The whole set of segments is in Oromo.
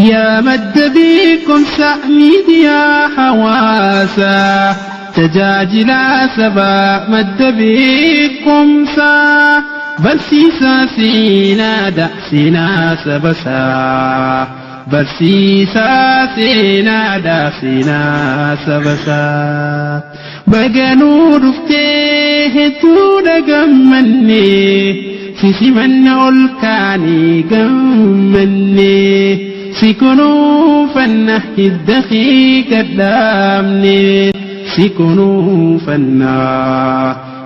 Yaa madda beekumsa miidiyaa hawaasaa tajaajila sabaa madda beekumsaa barsiisaa seenaadha seenaa sabasaa barsiisaa seenaadha seenaa sabasaa baganuu dhuftee hedduudha gammannee sisimanna ol kaanii gammannee. Si kunuunfanna hidda kee gadhaabne si kunuunfanna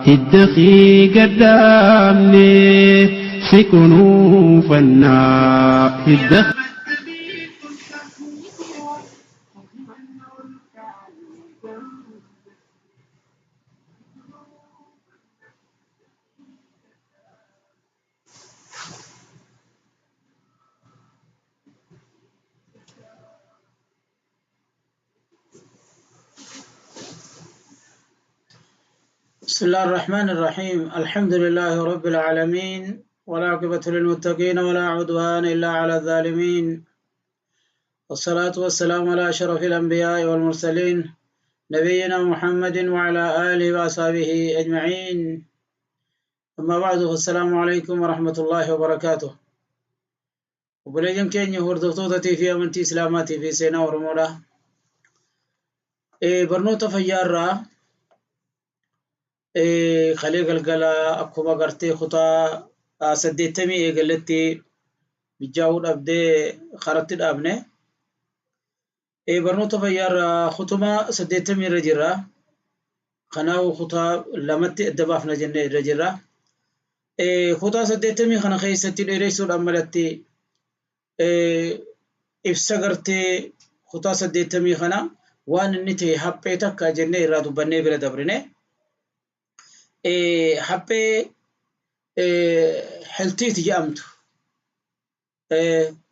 hidda kee gadhaabne si kunuunfanna hidda. بسم الله الرحمن الرحيم. الحمد لله رب العالمين، والعاقبة للمتقين، ولا عدوان إلا على الظالمين، والصلاة والسلام على أشرف الأنبياء والمرسلين، نبينا محمد وعلى آله وأصحابه أجمعين. أما بعد، فالسلام عليكم ورحمة الله وبركاته. Obboleeyyan keenya hordoftoota fi amantii Islaamaatii fi seenaa Oromoodha. Barnoota fayyaa irraa kalee galgala akkuma gartee kutaa 80 eegalletti mijaa'uu dhabdee karatti dhaabne. Barnoota fayyaa irraa kutuma 80 irra jirra. Kanaafuu kutaa lamatti adda baafna jennee irra jirra. Kutaa 80 kana keessatti dheeressuudhaan malatti ibsa gartee kutaa 80 kana waan inni ta'e haphee takka jennee irraa dubbannee bira dabrine. Haphee heltiiti jedhamtu.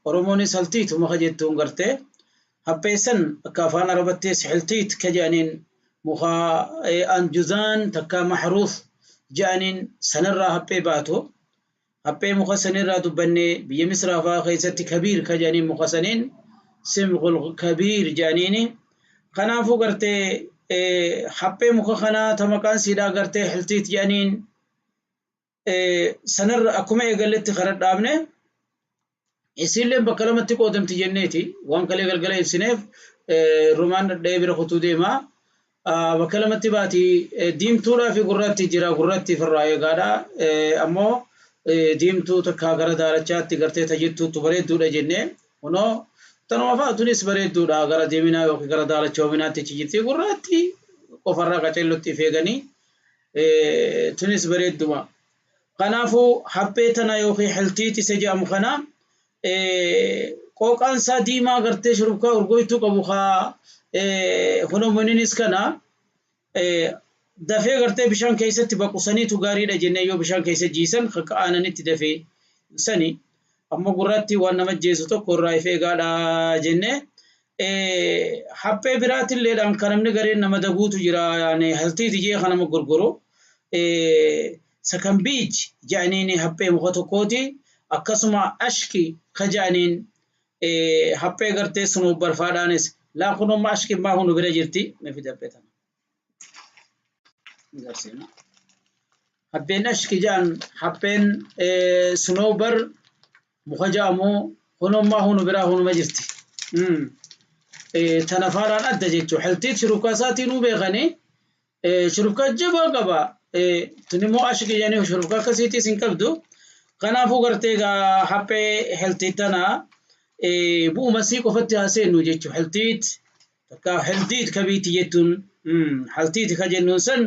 Oromoonis haltiitu maka jettuun gartee haphee san akka afaan Arabattis heltiit ka jedhaniin muka anjuzaan takka maxruuf jedhaniin sanirraa haphee baatu. Haphee muka sanirraa dubbannee biyya Misraa fa'aa keessatti kabiir ka jedhaniin muka saniin simqul kabiir jedhaniini. Kanaafuu gartee haphee muka kanaa ta maqaan siidhaa gartee heltiit jedhaniin sanarra akkuma eegalletti kara dhaabne, isiilleen bakka lamatti qoodamti jenneeti waan kalee galgala ibsineef rumaan dhadha'ee bira kutuu deema. Bakka lamatti baati, diimtuudhaa fi gurraatti jira. Gurraatti ofirraa eegaadha. Ammoo diimtuu takka gara daalachaatti gartee tajittuutu bareedduudha jennee, kunoo tanuma fa'a tunis bareedduudha, gara deeminaa yookiin gara daalachoominaatti achi jirti. Gurraatti qofarraa qaceellotti if eeganii tunis bareedduma. Kanaafuu haphee tana yookiin heltiit isa jedhamu kana qooqaan isaa diimaa gartee shurufkaa urgoytuu qabu kaa kunoo kana dafee gartee bishaan keessatti baqusaniitu gaariidha jennee, yoo bishaan keessa jiisan akka aananitti dafee sani. Ammoo gurratti waan nama jeesu tokko irraa if eegaadha jennee. Haphee biraatilleedhaan kan namni gareen nama daguutu jira, yaani heltiiti jee kan nama gurguru. Sakambiij jedhaniin haphee muka tokkooti. Akkasuma ashki ka jedhaniin haphee gartee sunuu barfaadhaanis laa kunumma ashki maa hunu bira jirti mefi haphee tana. Hapheen ashki jedhan, hapheen sunoobar muka jedhamu kunummaa hunu biraa hunuma jirti. Tana faadhaan adda jechuudha. Heltiit shurufkaa isaatiin nuu beekanii shurufkaa jabaa qaba. Tun immoo ashki jedhanii shurufkaa akkasiitis hin qabdu. Kanaafuu gartee egaa haphee heltiit tana bu'uma sii qofatti haa seennu jechuudha. Heltiit takka heltiit kabiiti jettuun, heltiit ka jennuun san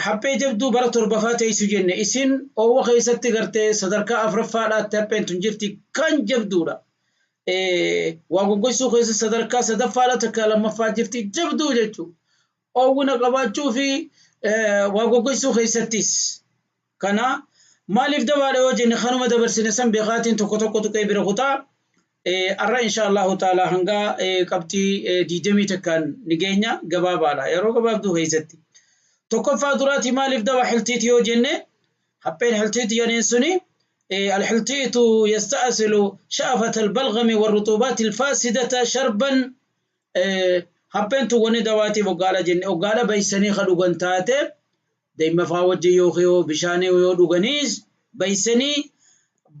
haphee jabduu bara torbaffaa teessu jenne. Isin oowwa keessatti gartee sadarkaa afuraffaadhaatti hapheen tun jirti, kan jabduudha. Waa goggogsuu keessa sadarkaa sadaffaadha takka lammaffaa jirti, jabduu jechuudha. Oowwina qabaachuu fi waa goggogsuu keessattis. Kana maaliif dabaadha yoo jenne, kanuma dabarsine san beekaatiin tokko tokko tuqee bira kutaa. Arra insha Allahu ta'ala hanga qabxii 21n ni geenya, gabaabaadha yeroo gabaabduu keessatti. Tokkoffaa duraati, maaliif daba heltiiti yoo jenne, hapheen heltiiti jedhaniin suni الحلتيت يستأصل شأفة البلغم والرطوبات الفاسدة شربا. Hapheen tun wanni dawaatiif hoggaadha jenne hoggaadha baysanii ka dhugan taate deemma faa wajjin yookiin bishaanii yoo dhuganiis baysanii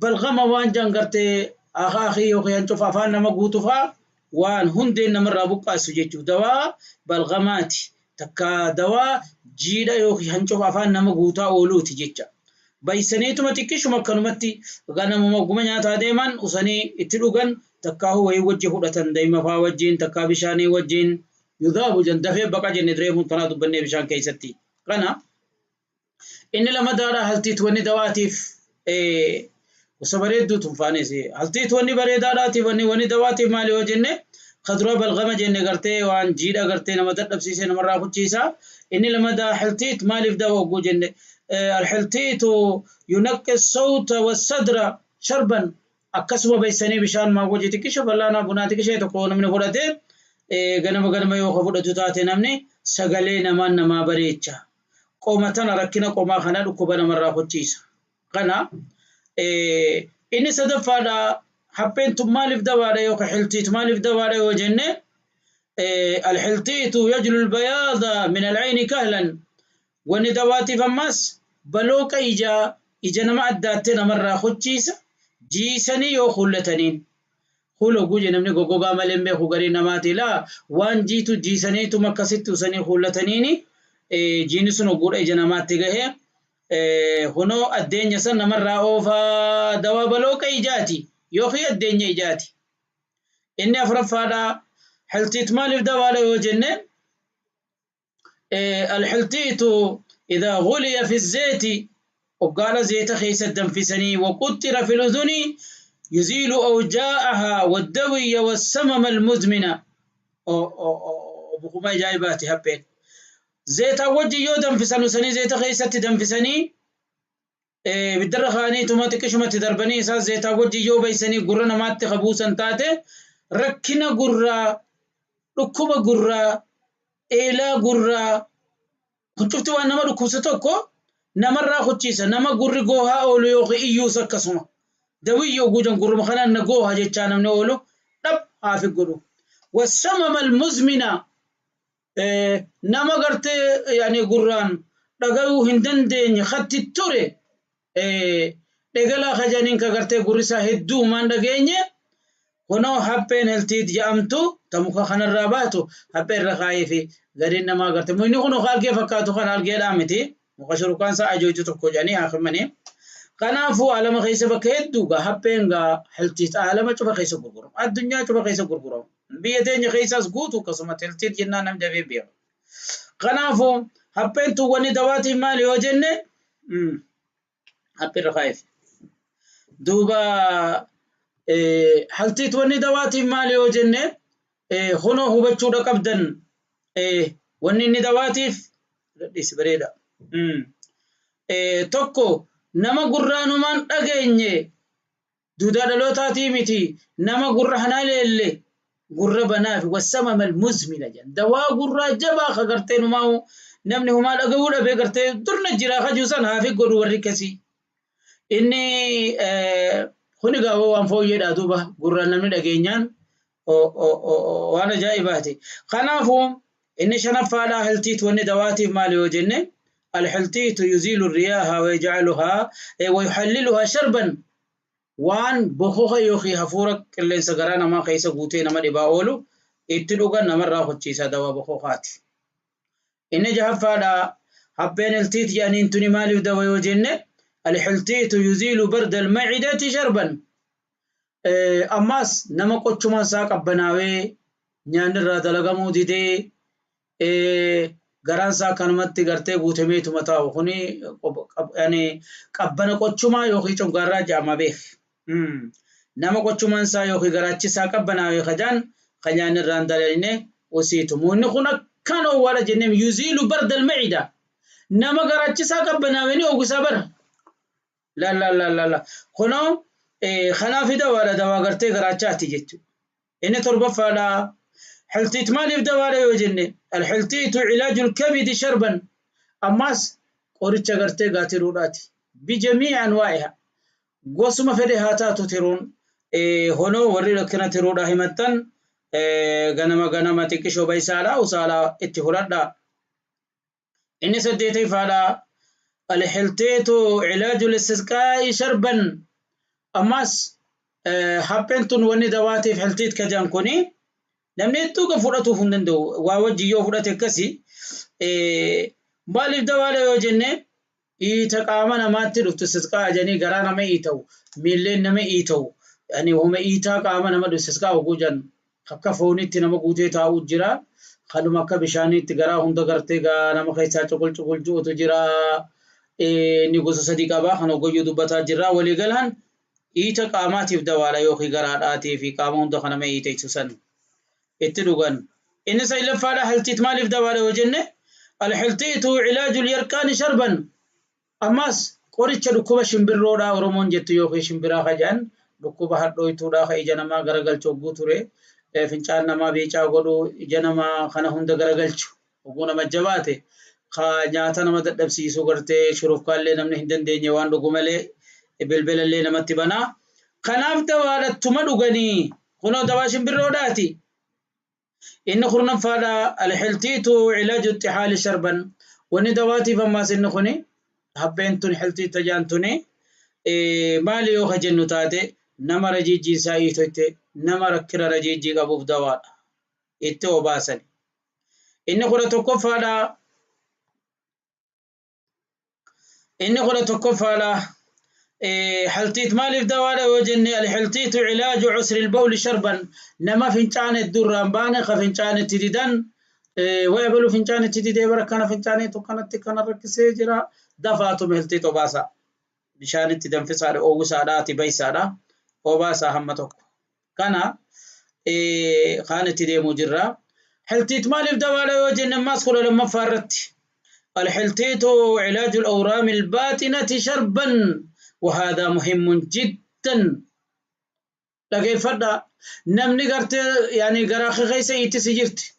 balgama waan jaan gartee akaakii yookiin hancufa afaan nama guutu faa waan hundeen namarraa buqqaasu jechuudha. Dawaa balgamaati. Takka dawaa jiidha yookiin hancufa afaan nama guutaa ooluuti jecha. Baysaniituma xiqqishuma akkanumatti ganamuma guma nyaataa deeman usanii itti dhugan takkaa wayii wajji fudhatan daa'ima faa wajjin takkaa bishaanii wajjin yudhaabu jan dafee baqa jenne reefuun tanaa dubbannee bishaan keessatti. Kana inni lamadaadha haltiit wanni dawaatiif gosa bareedduu tunfaanis haltiit wanni bareedaadhaatiif wanni dawaatiif maali yoo jenne kadura balgama jenne gartee waan jiidha gartee nama dadhabsiisee namarraa kuchiisa. Inni lamadaa haltiit maaliif dawa hogguu jenne الحلتيت ينقي الصوت والصدر شربا akkasuma baysanii bishaan maa wajji xiqqisho bal'aanaa bunaa xiqqishee tokko namni fudhate ganama ganama yoo fudhatu taate namni sagalee namaan namaa bareecha. Qoma tana rakkina qomaa kana dhukkuba namarraa kochiisa. Kana inni sadaffaadha hapheen tun maaliif dawaadha yookaan xiltiit maaliif dawaadha yoo jenne الحلتيت يجلو البياض من العين كهلا. Wanni dawaatiif ammas balooqa ijaa ija nama addaattee namarraa kochiisa. Jiisanii yoo hullataniin hulo guje namni goggogaa malee hin beeku garii namaati laa waan jiitu jiisaniituma akkasitti usanii hullataniini jiini sun ogguudha ija namaatti gahee hunoo addeenya san namarraa oofaa dawaa balooqa ijaati yookiin addeenya ijaati. Inni afuraffaadha xiltiit maaliif dawaadha yoo jenne الحلتيت إذا غلي في الزيت وقال زيت خيس الدنفسني وقطر في الأذن يزيل أوجاعها والدوي والسمم المزمنة. بخما جايباتي هبين زيت وجه يو دنفسنو سني زيت خيس دنفسني بالدرخاني توماتيك شما تدربني إساس زيت وجه يو بيسني قرنا ما تخبوسن تاتي ركنا قرة ركوب قرة إلى قرة كنت شفتوا أن ما ركوستوكو namarraa kuchiisa nama gurri goohaa oolu yookiin iyyuus akkasuma dawiyyoo guutan gurruma kanaan na gooha jechaa namni oolu dhab haafi godhu. Wasamama almuzmina nama gartee yaani gurraan dhagayuu hin dandeenye khatti ture dhegalaa kajaniin ka gartee gurri isaa hedduu maan dhageenye kunoo hapheen heltiit jedhamtu ta muka kanarraa baatu haphee irra kaayee fi gadiin namaa garte inni kun algee fakkaatu kan algeedhaa miti. Muka shurukaan isaa ajooju tokko jedhanii haakimanii. Kanaafuu alama keessa bakka hedduu gaa hapheen gaa heltiit alama cufa keessa gurguramu. Addunyaa cufa keessa gurguramu. Biyya teenya keessaas guutuu akkasumatti heltiit jennaan namni dafee beeka. Kanaafuu hapheen tun wanni dawaatiif maali yoo jenne haphee irra kaa'eef. Duuba heltiit wanni dawaatiif maali yoo jenne kunoo hubachuudha qabdan wanni inni dawaatiif dhis bareeda. Tokko nama gurraanumaan dhageenye duudaa dhalootaatii miti nama gurra hanaa leelle gurra banaafi wasamama almuzmina jedhan dawaa gurraa jabaa ka gartee numaa namni humaa dhagahuu dhabee gartee durna jiraa kajuu san haafi godhu warri akkasii. Inni kuni gaawoo waan fooyyeedha duuba gurraan namni dhageenyaan waan ajaa'ibaati. Kanaafuu inni shanaffaadhaa heltiit wanni dawaatiif maali yoo jenne الحلتيت يزيل الرياح ويجعلها ويحللها شربا وان بخوخ يوخي هفورك اللي سقرانا ما خيسا قوتين ما دبا اتلوغا نمر راخد چيسا دوا بخوخات. إن جهفادا حبين التيت يعني انتوني مالي دوا يوجنة الحلتيت يزيل برد المعدة شربا. أماس نما قوتشما ساق أبناوي نيان الرادلغا مودي garaan isaa kanumatti gartee guutameetuma taa'u kuni yaani qabbana qochumaa yookiin coggaarraa jedhama beek. Nama qochumaan isaa yookiin garaachi isaa qabbanaawee kajaan kan nyaanni irraa hin dalagne osiitu. Inni kun akkaan owwaadha jennee yuziilu barda almacida. Nama garaachi isaa qabbanaawee ni ogusaa bara. La la la la la. Kunoo kanaaf dawaadha dawaa gartee garaachaati jechuudha. Inni torbaffaadha. حلتيت مالي بدوالي وجنة الحلتيت علاج الكبد شربا أماس قريتش قرتي قاتلوراتي بجميع أنواعها. Gosuma fedhe haa taatu tiruun honoo warri rakkina tiruudhaa himattan ganama ganama xiqqishoo baysaadha usaalaa itti fudhadha. Inni saddeetaffaadha alxilteetu cilaaju listisqaa'i sharban. Ammas hapheen tun wanni dawaatiif xiltiit ka jedhan kuni namni hedduu kan fudhatuuf hin danda'u waa wajji yoo fudhate akkasi maaliif dawaadha yoo jenne iita qaama namaatti dhuftu istisqaa jedhanii garaa nama iita'u miilleen nama iita'u yani homa iitaa qaama nama dhufu istisqaa oguu jedhan akka foonitti nama guutee taa'u jira kanuma akka bishaaniitti garaa hunda gartee nama keessaa cuqul cuqul ju'utu jira. Inni gosa sadii qaba kan ogoyyuu dubbataa jirra waliigalaan iita qaamaatiif dawaadha yookiin garaadhaatii fi qaama hunda kan nama iiteysu san itti dhugan. Inni saglaffaadha haltiit maaliif dawaadha yoo jenne alxiltiitu cilaaju lyarqaani sharban. Ammas qoricha dhukkuba shimbirroodha Oromoon jettu yookiin shimbiraa ka jedhan dhukkuba hadhooytuudha ka ija namaa garagalchu hogguu ture fincaan namaa biicaa godhu ija namaa kana hunda garagalchu hogguu nama jabaate ka nyaata nama dadhabsiisu gartee shurufkaallee namni hin dandeenye waan dhugu malee bilbilallee namatti banaa. Kanaaf dawaadhattuma dhuganii kunoo dawaa shimbirroodhaati. Inni kurnaffaadha alxiltiitu cilaaju ittixaali sharban. Wanni dawaatiif ammaas inni kuni habbeen tun xiltii tajaan tuni maali yoo ka jennu taate nama rajiijii isaa iitoyte nama rakkina rajiijii qabuuf dawaadha. Itti obaasan. Inni 11ffaadha. Inni 11ffaadha. حلتيت مالف دواء وجني الحلتيت علاج عسر البول شربا. نما فنجان الدران بانه خفنجان تديدن ويبلو فنجان تديد بركنا فنجان تو كانت كان ركسي جرا دفاتو مهلتيت وباسا بشان تدنفسا او وساداتي بيسادا او باسا همتو كان خانت ديمو جرا حلتيت مالف دواء وجني ما سخل لما فرت الحلتيت علاج الأورام الباطنة شربا وهذا مهم جدا. لكن فردا نمني قرت يعني قراخي غيسة يتسجرت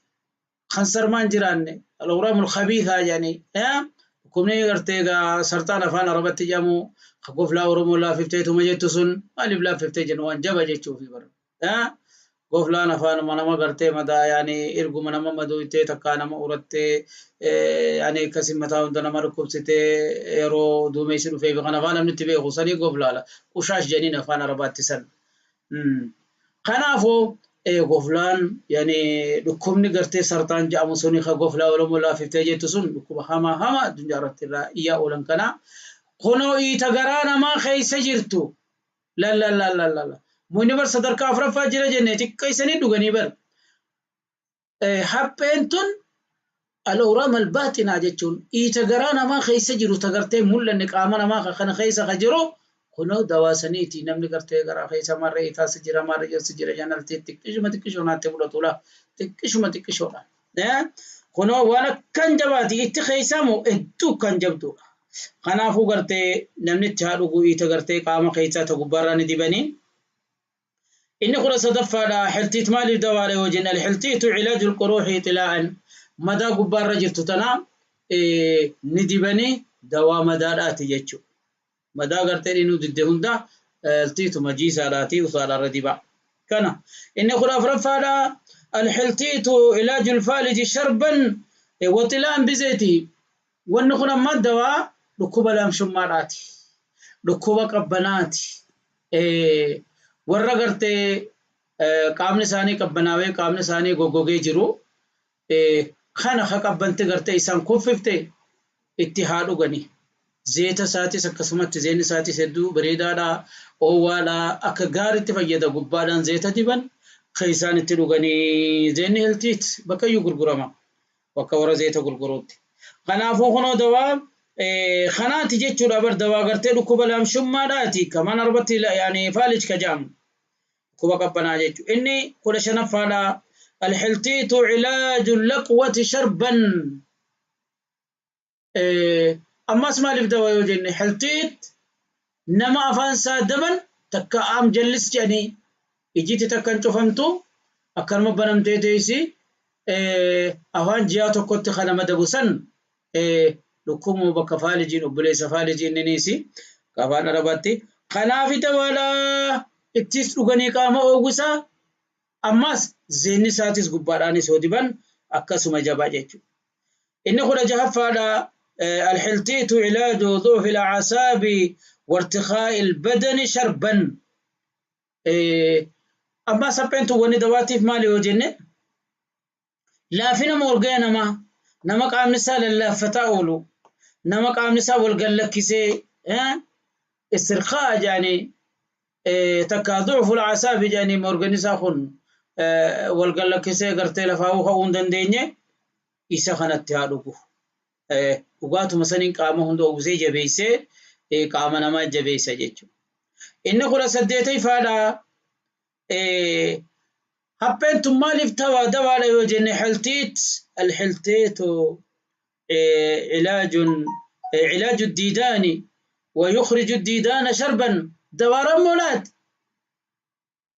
خنصر مان جيراني الأورام الخبيثة يعني ها كمني قرت سرطان فانا ربت جامو خقوف لا ورمو لا ففتيتو ما جيتو مالي بلا ففتي جنوان جبا جيتو في بر ها قوف لا نفان ما نما قرتي مدا يعني إرجو ما نما مدويتي تكانا ما أورتي يعني كسم متى عندنا ما ركوب ستة يرو دوميسن في بغنا فانا من تبي غصني قوف لا لا وشاش جنين فانا ربات تسن خنافو قفلان يعني لكم نقرتي سرطان جاء مصوني خا قفلا ولا ملا في تيجي تسون لكم هما هما دنجارت الرا إيا أولن كنا خنو إيتغرانا ما خي سجرتو لا لا لا لا لا لا موني بر صدر كافر فاجر جنة كيسني دوغني بر حبنتون الأورام الباطنة جتون إيتغرانا ما خي سجرو تغرتي مولا نك آمنا ما خن خيس خجرو خنو دواسنيتي نمني کرتے گرا خیسا مر رہی تھا سجرا مر رہی سجرا جنل تی تکشو مت کشو ناتے بولا تولا تکشو مت کشو نا خنو وانا کن جباتی ات خیسا مو ادو کن جبدو خنافو کرتے نمنی تھارو کو ایت کرتے قام خیسا تو غبارا ندی بنی ان خلاص دفع حلتيت مالي دواره وجن الحلتيت علاج القروح طلاعا مدى غبار رجلت تنا ندی بنی دوا مدارات یچو مدا کرتے انو دد ہوندا التيت مجيسا راتي وصال الردبا كان ان خلاف رفع الحلتيت علاج الفالج شربا وطلان بزيته ونخنا ما دواء ركوب لام شماراتي ركوب قبناتي ورا کرتے قامن ثاني قبناوي قامن ثاني گوگوگي جرو خنا خقبنت کرتے اسان كففته اتحاد غني زيت ساتي سكسمت زين ساتي سدو بريدادا أووالا أكغاري تفيدا غبادان زيت ديبان خيسان تلوغني زين هلتيت بكيو غرغرما وكورا زيت غرغروت خنافو خنو دوا خناتي جيتشو دبر دوا غرتي دكوبلام شماداتي كمان أربتي يعني فالج كجام كوبا كبنا جيتشو إني كل شنفالا الحلتيت علاج اللقوة شربا أما اسمع لي بدوا يوجني حلتيت نما أفان سادبن تكا عام جلس يعني يجيتي تكا انتو فهمتو أكرم بنم تيتيسي أفان جياتو كنت خنا مدبوسن لكم بكفالجين وبليس فالجين نيسي كفان رباتي Kanaaf dawaadha ittis dhuganii qaama oowwisaa ammas zeenni isaatis gubbaadhaanis yoo diban akkasuma jabaa jechuudha. Inni 16ffaadha alxiltiitu cilaaju duufi alacasaabi wartiqaa'i albadani sharban. Ammas hapheen tun wanni dawaatiif maali yoo jenne laafina moorgaya namaa nama qaamni isaa lallaaffataa oolu nama qaamni isaa wal gallakkisee istirqaa jedhanii takka du'ufu al'asaabi jedhanii moorgani isaa kun wal gallakkisee gartee lafaa ka'uu hin dandeenye isa kanatti haa dhugu. Dhugaatuma saniin qaama hunda uwwisee jabeessee qaama namaa jabeessa jechuudha. Inni 18ffaadha. Hapheen tun maaliif dawaadha yoo jenne xiltiit alxiltiitu cilaaju diidaani ويخرج الديدان شربا دوارا مولات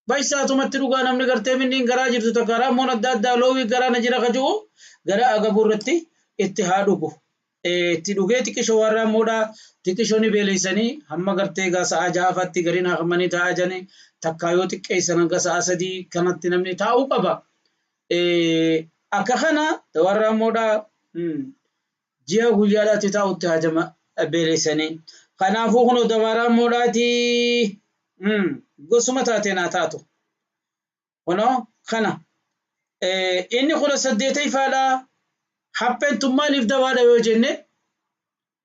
baay'isaatumatti dhugaa namni gartee minniin garaa jirtu takka rammoon adda addaa loowii garaa na jira kajuu gara agabuu irratti itti haa dhugu. Itti dhugee xiqqishoo waan rammoodhaa xiqqishoo ni beeleessanii hamma gartee egaa sa'a 6ffaatti gariin hakamanii taa'aa jiranii takkaa yoo xiqqeessan hanga sa'a 3 kanatti namni taa'uu qaba. Akka kana waan rammoodhaa ji'a guyyaadhaatti taa'utti haajama beeleessanii. Kanaafuu kunoo dawaa rammoodhaatii gosuma taateen haa taatu. Kunoo kana inni 18ffaadha. Hapheen tun maaliif dawaadha yoo jenne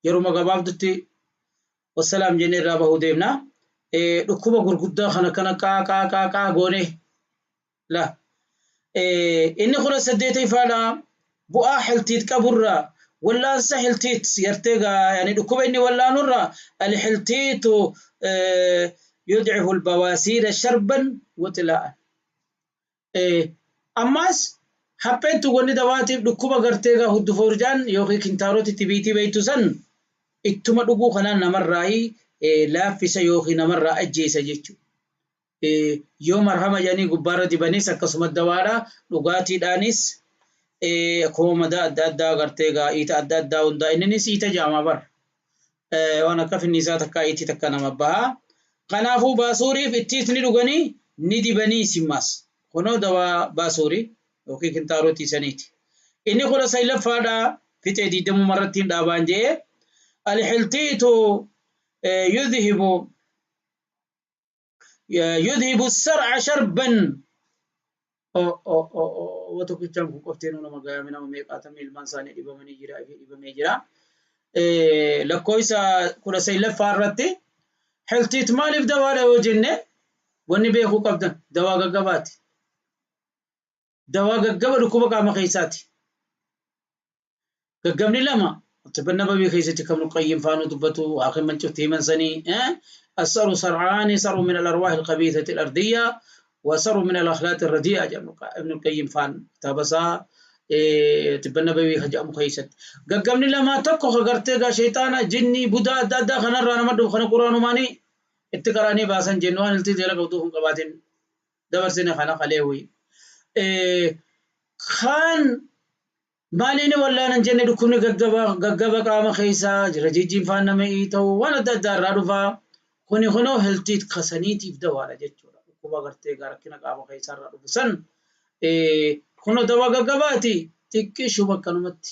yeruma gabaabdutti wassalaam jennee irraa bahuu deemna. Dhukkuba gurguddaa kana kana qaa qaa qaa qaa goone la. Inni 18ffaadha bu'aa xiltiit qaburraa wallaansa xiltiit gartee yani dhukkuba inni wallaanurraa alxiltiitu يضعف البواسير شربا وطلاء. Ammas hapheentu wanni dawaatiif dhukkuba gartee gaa huddufoorjaan yookiin kintaaroti tibiitii beeytu san ittuma dhuguu kanaan namarraa laaffisa yookiin namarraa ajjeesa jechuudha. Yoo marhama jedhanii gubbaarra dibanis akkasuma dawaadha dhugaatiidhaanis akkuma madaa adda addaa gartee gaa iita adda addaa hundaa inninis iita jaamaa bara. Waan akka finniisaa takka iitii takka nama bahaa. Kanaafuu baasuuriif ittiis ni dhuganii ni dibanii simmaas. Kunoo dawaa baasuurii yookiin kintaarotii saniiti. Inni 19ffaadha fixee 20 irratti hin dhaabaan jedhee alxiltiitu yudhibu sar'a sharban. Tokkichaan kun qoftee nama gaayame nama meeqaatamii ilmaan isaanii dhibamanii jira dhibamee jira. Lakkoofsa 19ffaa irratti xiltiit maaliif dawaadha yoo jenne wanni beekuu qabdan dawaa gaggabaati. Dawaa gaggaba dhukkuba qaama keessaati. Gaggabni lama طب النبوي keessatti kan Qayyim faanuu dubbatu haakiman cufti himan sanii الصرع صرعان صرع من الأرواح الخبيثة الأرضية وصرع من الأخلاق الرديئة ابن القيم فان كتابسا طب النبوي خجأم خيست gaggabni lama tokko gartee gaa shayxaana jinni budaa adda addaa kanarraa nama dhufu kana quraanumanii itti qaranii baasan jennu waan iltii jala qabduu hin qabaatin dabarsine kana qaleewwi. Kaan maaliin wallaanan jenne dhukkubni gaggaba qaama keessaa jira jijjiin faan nama ta'u waan adda addaa irraa dhufaa kuni kunoo hiltiit kasaniitiif dawaadha jechuudha. Dhukkuba gartee gaa rakkina qaama keessaa irraa dhufu san kunoo dawaa gaggabaati xiqqishuma akkanumatti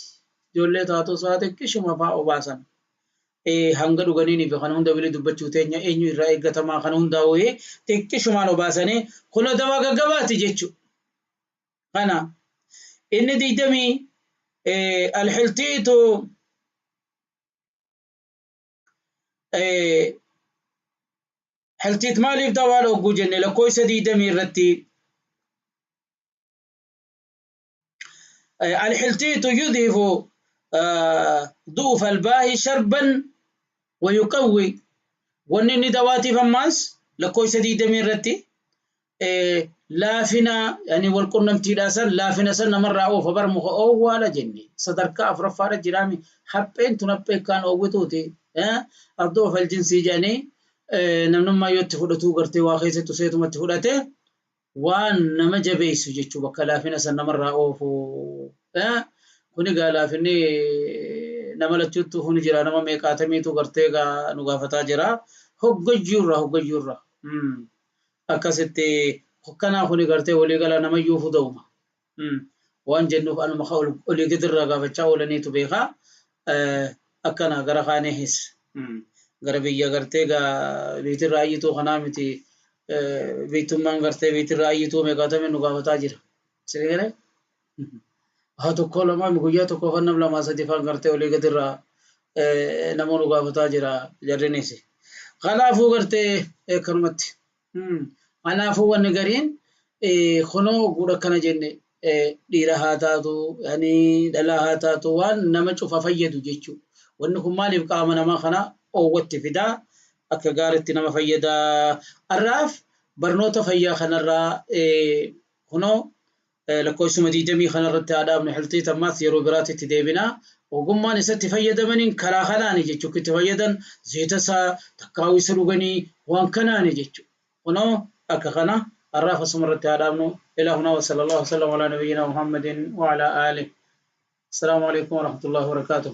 ijoollee taatoo isaa xiqqishuma fa'aa obaasan. Hanga dhuganiin fi kana hunda bilii dubbachuu teenya eenyu irraa eeggatamaa kana hundaa'u xiqqishumaan obaasanii kunoo dawaa gaggabaati jechuudha. Kana inni 20 alxiltiitu xiltiit maaliif dawaadha hogguu jenne lakkoofsa 20 irratti الحلتيت يذهب ضعف الباهي شربا ويقوي ونني دواتي فماس لكويسة دي دميرتي لافنا يعني والقرنمتي داسن لافنا سن مرة أو فبر مخ أو ولا جني صدرك أفرفار جرامي حبين تنبي كان أوتوتي الضعف الجنسي جاني نمنما يتفلتو قرتي واخيسة تسيتو متفلته waan nama jabeessu jechuu bakka laafina san namarraa oofu. Kuni gaa laafinni nama lachuuttu kuni jira nama meeqaatamiitu gartee gaa nu gaafataa jira. Hoggayyuurra hoggayyuurra. Akkasitti hokkanaa kuni gartee waliigala namayyuu fuda'uma. Waan jennuuf anuma olii gadirraa gaafachaa oolaniitu beekaa. Akkana gara kaaneehis gara biyya gartee biitirraa ayyituu kanaa miti biitummaan gartee biitirraa ayyituu meeqaatame nu gaafataa jira. Sirrii galee? Haa tokko lamaa guyyaa tokko kan nam lamaa sadi faan gartee olii gadirraa nama nu gaafataa jira jarrinis. Kanaafuu gartee akkanumatti. Kanaafuu wanni gariin kunoo guudha akkana jenne dhiira haa taatu dhalaa haa taatu waan nama cufa fayyadu jechuudha. Wanni kun maaliif qaama namaa kana oowwatti fidaa akka gaariitti nama fayyadaa. Har'aaf barnoota fayyaa kanarraa kunoo lakkoofsuma 20 kanarratti haa dhaabnu hiltii tammaas yeroo biraatti itti deebinaa. Ogummaan isatti fayyadamaniin karaa kanaani jechuudha. Itti fayyadan zayita isaa takkaawuu isa dhuganii waan kanaani jechuudha. Kunoo akka kana har'aaf asumarratti haa dhaabnu. Ilaa hunaa wa sallallahu wa sallam alaa nabiyyinaa Muhammadin wa alaa aalih. Assalaamu alaikum wa rahmatullahi wa barakaatuh.